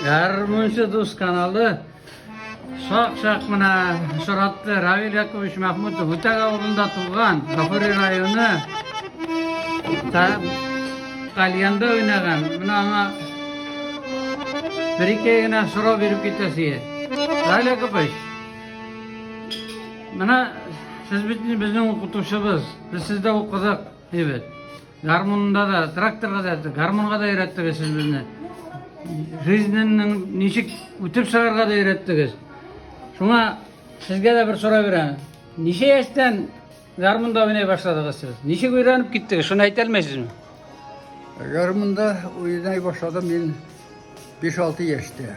Гармунчы дус каналы шак-шак менә очратты. Равил Яковлевич Махмутов Үтәк авылында туган, Гафури районы. Тальянда уйнаган. Менә аңа бер-ике генә сорау биреп китәсе. Равил Яковлевич, менә сез бит безнең укытучыбыз. Без сездә укыдык, дибез. Гармунда да, тракторга да, гармунга да өйрәттегез сез безне. Жизненның ничек үтеп чыгарга да өйрәттегез. Шуңа сезгә дә бер сорау бирәм. Ничә яшьтән гармунда уйный башладыгыз сез? Ничек өйрәнеп киттегез? Шуны әйтә алмыйсызмы? Гармунда уйный башладым мин 5-6 яшьтә.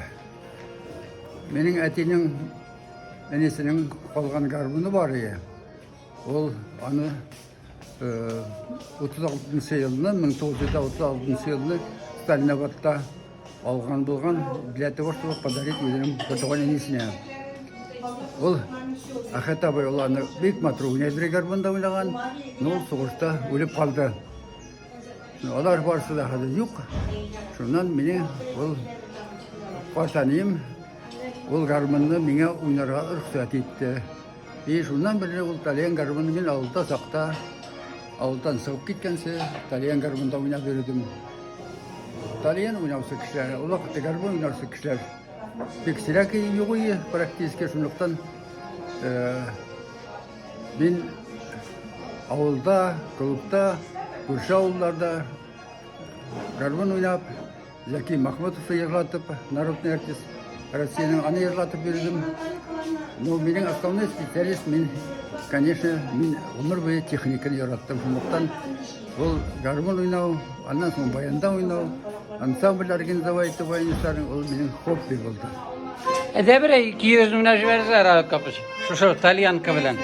Минем әтинең әнисенең калган гармуны бар иде. Ул аны 36 елны, 1936 елны Сталинабадта алган булган для того, чтобы подарить үзенең бертуган әнисенә. Ул Әхәт абый ул аны бик матур уйнайды гармунда уйнаган, но ул сугышта үлеп калды. Алар барысы да хәзер юк. Шуннан мине ул картәнием ул гармунны миңа уйнарга рөхсәт итте. И шуннан бирле ул тальян гармунны мин авылда чакта, авылдан чыгып киткәнче, тальян гармунда уйнап йөрдем. Тальян уйнаучы кешеләр, ул вакытта гармун уйнаучы кешеләр бик сирәк юк иде практически, шунлыктан мин авылда, клубта, күрше авылларда гармун уйнап, Зәки Махмутовны җырлатып, народный артист Россиянең аны җырлатып йөрдем. Ну, минем основной специалист мин, конечно, мин гомер буе техниканы яраттым. Шунлыктан ул гармун уйнау, аннан соң баянда уйнау, ансамбль организовать итү баянистларның ул минем хобби булды. Әдә бер 200 менә җибәрсә, Равил Капыч. Шушы тальянка белән.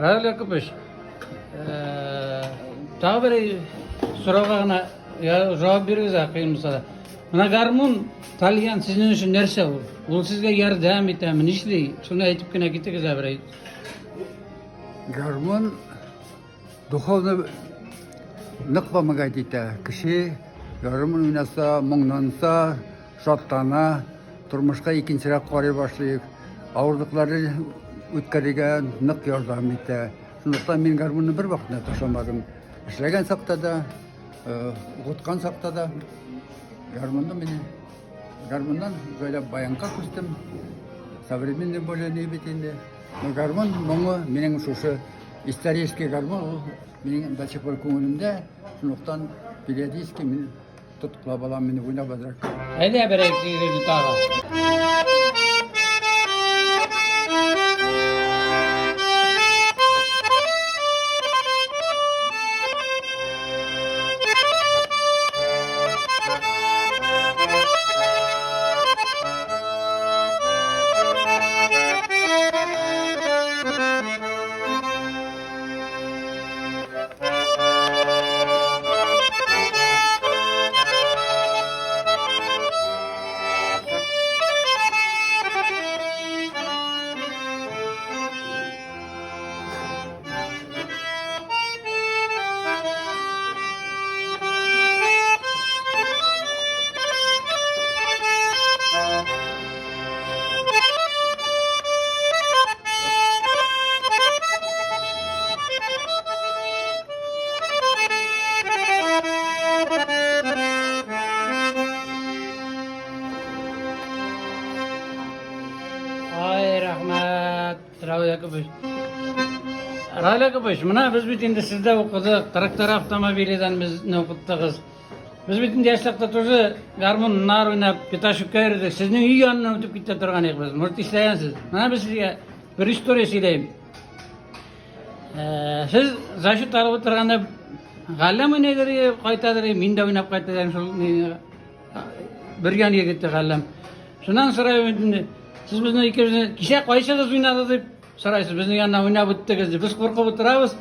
Равил Якупович, э, тагы бер сорауга гына җавап бирегез ә, кыен булса да. Менә гармун, тальян сезнең өчен нәрсә ул? Ул сезгә ярдәм итәме, нишли? Шуны әйтеп кенә китегез ә бер. Гармун духовно нык помогать итә. Кеше гармун уйнаса, моңланса, шатлана, тормышка икенчерәк карый башлый, авырлыкларны үткәрергә нык ярдәм итә. Шунлыктан мин гармунны бер вакытта ташламадым. Эшләгән чакта да, э, укыткан чакта да гармунны мин гармуннан җайлап баянга күчтем. Современный более не бит инде. Но гармун моңы минем шушы исторический гармун ул минем до сих пор күңелемдә. Шунлыктан периодически мин тоткылап алам, мине уйнап әзрәк. Әйдә бер әйтегез тагы. Ай, рәхмәт, Равил Якупович. Равил Якупович, менә без бит инде сездә укыдык, трактор автомобиледән безне укыттыгыз. Без бит инде яшь чакта тоже гармуннар уйнап, пятачокка йөрдек. Сезнең өй яныннан үтеп китә торган идек без. Может, исләгәнсез. Менә без сезгә бер история сөйләйм. Э, сез зачет алып утырганда Галләм уйныйдыр, кайтадыр, мин дә уйнап кайтадым шул бергән егете Галләм. Шуннан сорыйм инде, сез безне икебезне кичә кайсыгыз уйнады дип сорайсыз, безнең янына уйнап үттегез дип. Без куркып утырабыз.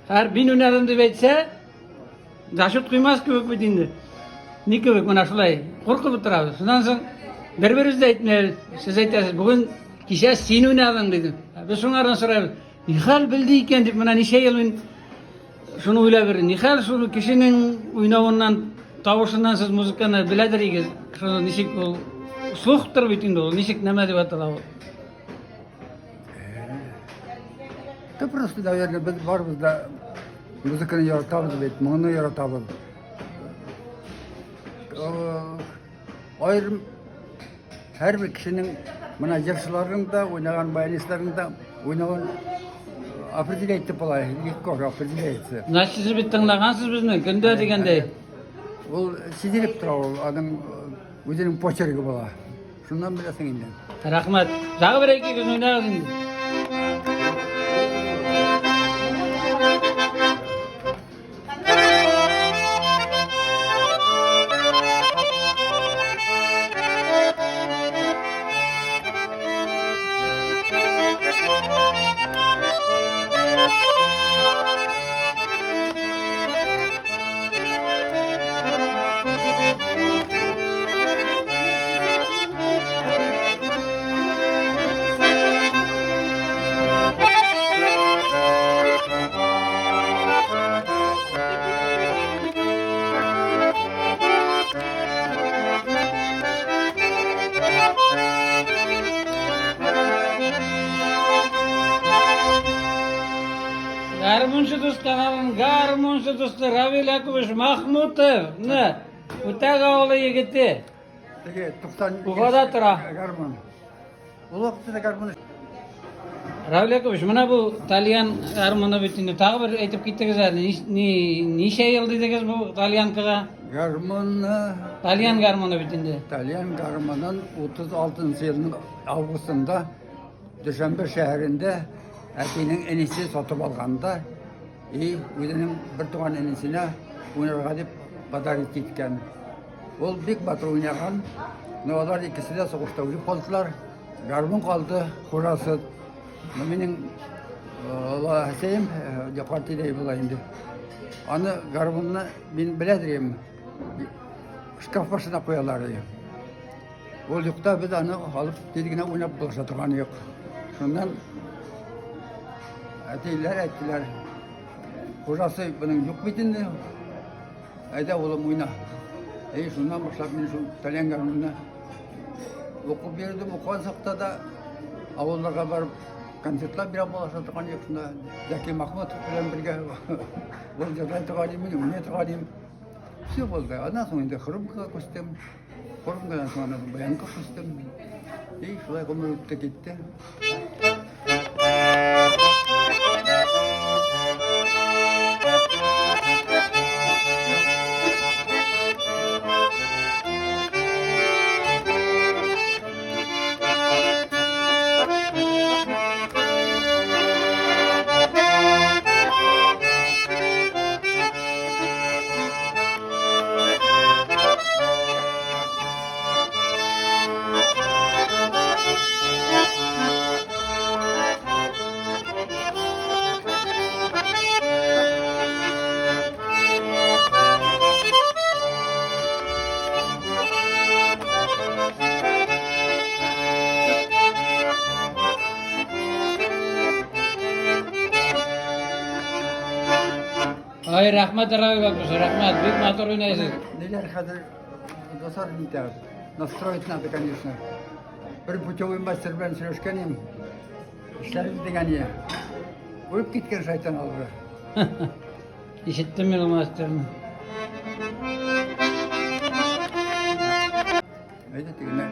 Һәр мин уйнадым дип әйтсә, зачет куймас кебек бит инде. Ни кебек менә шулай куркып утырабыз. Шуннан соң бер-беребез дә әйтмәбез. Сез әйтәсез, бүген кичә син уйнадың дидем. Без шуңардан сорыйбыз. Нихәл белде икән дип менә ничә ел мин шуны уйлап йөрдем. Нихәл шул кешенең уйнавыннан, тавышыннан сез музыканы беләдер игез. Шуны ничек ул слухтыр бит инде ул, ничек нәмә дип атала ул. Да просто, наверное, без барыбыз да музыканы яратабыз бит, моңны яратабыз. Аерым һәрбер кешенең менә җырчыларның да, уйнаган баянистларның да уйнавын определять итеп була, легко определяется. Значит, сез бит тыңлагансыз безне, көндә дигәндәй. Ул сизелеп тора ул, аның үзенең почергы була. Шуннан беләсең инде. Рәхмәт. Тагы бер ике көн уйнагыз инде. Гармунчы дус каналының гармунчы дусты Равил Яковлевич Махмутов. Менә Үтәк авылы егете. Теге 90 Уфада тора. Гармун. Ул вакытта да гармун. Равил Яковлевич, менә бу тальян гармуны бит инде тагы бер әйтеп киттегез әле. Ни, ничә ел дидегез бу тальянкага? Гармунны Тальян гармуны бит инде. Тальян гармунын 36 елның августында Дүшәмбе шәһәрендә әтинең энесе сатып алганда и үзенең бер туган энесенә уйнарга дип подарить иткән. Ул бик батыр уйнаган, но алар икесе дә сугышта үлеп калдылар. Гармун калды, хуҗасы. Но минем олы әтием, картидәй була инде. Аны гармунны мин белә идем. Шкаф башына куялар иде. Ул юкта без аны алып тиз генә уйнап булыша торган юк. Шуннан әтиләр әйттеләр, хуҗасы буның юк бит инде. Әйдә, улым, уйна. Әй, шуннан башлап мин шул тальян гармунны укып йөрдем. Укыган чакта да авылларга барып концертлар бирә булаша торган юк. Шунда Зәки Махмутов белән бергә ул җырлай торган идем, мин уйный торган идем. Все булды. Аннан соң инде хрупкага күчтем. Хрупкадан соң аннан баянга күчтем. И шулай гомер үтте китте. Ай, рәхмәт, Равил абый, рәхмәт, бик матур уйнайсыз. Ниләр хәзер дуслар нитә? Настроить надо, конечно. Бер путевой мастер белән сөйләшкән идем. Эшләрбез дигән иде. Үлеп киткән шайтан алгыры. Ишеттем мин ул мастерны. Әйдә тегенә.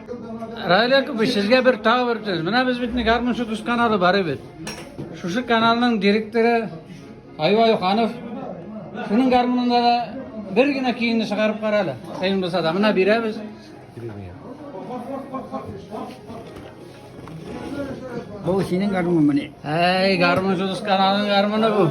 Раил Якупович, сезгә бер тагы бер сүз. Менә без бит Гармунчы дус каналы бар бит. Шушы каналның директоры Аю Аюханов. Шуның гармунында да Бер генә көеңне чыгарып кара әле. Кыен булса да. Менә бирәбез. Бу синең гармунмыни? Әй, гармун Жұлдыз каналының гармуны бу.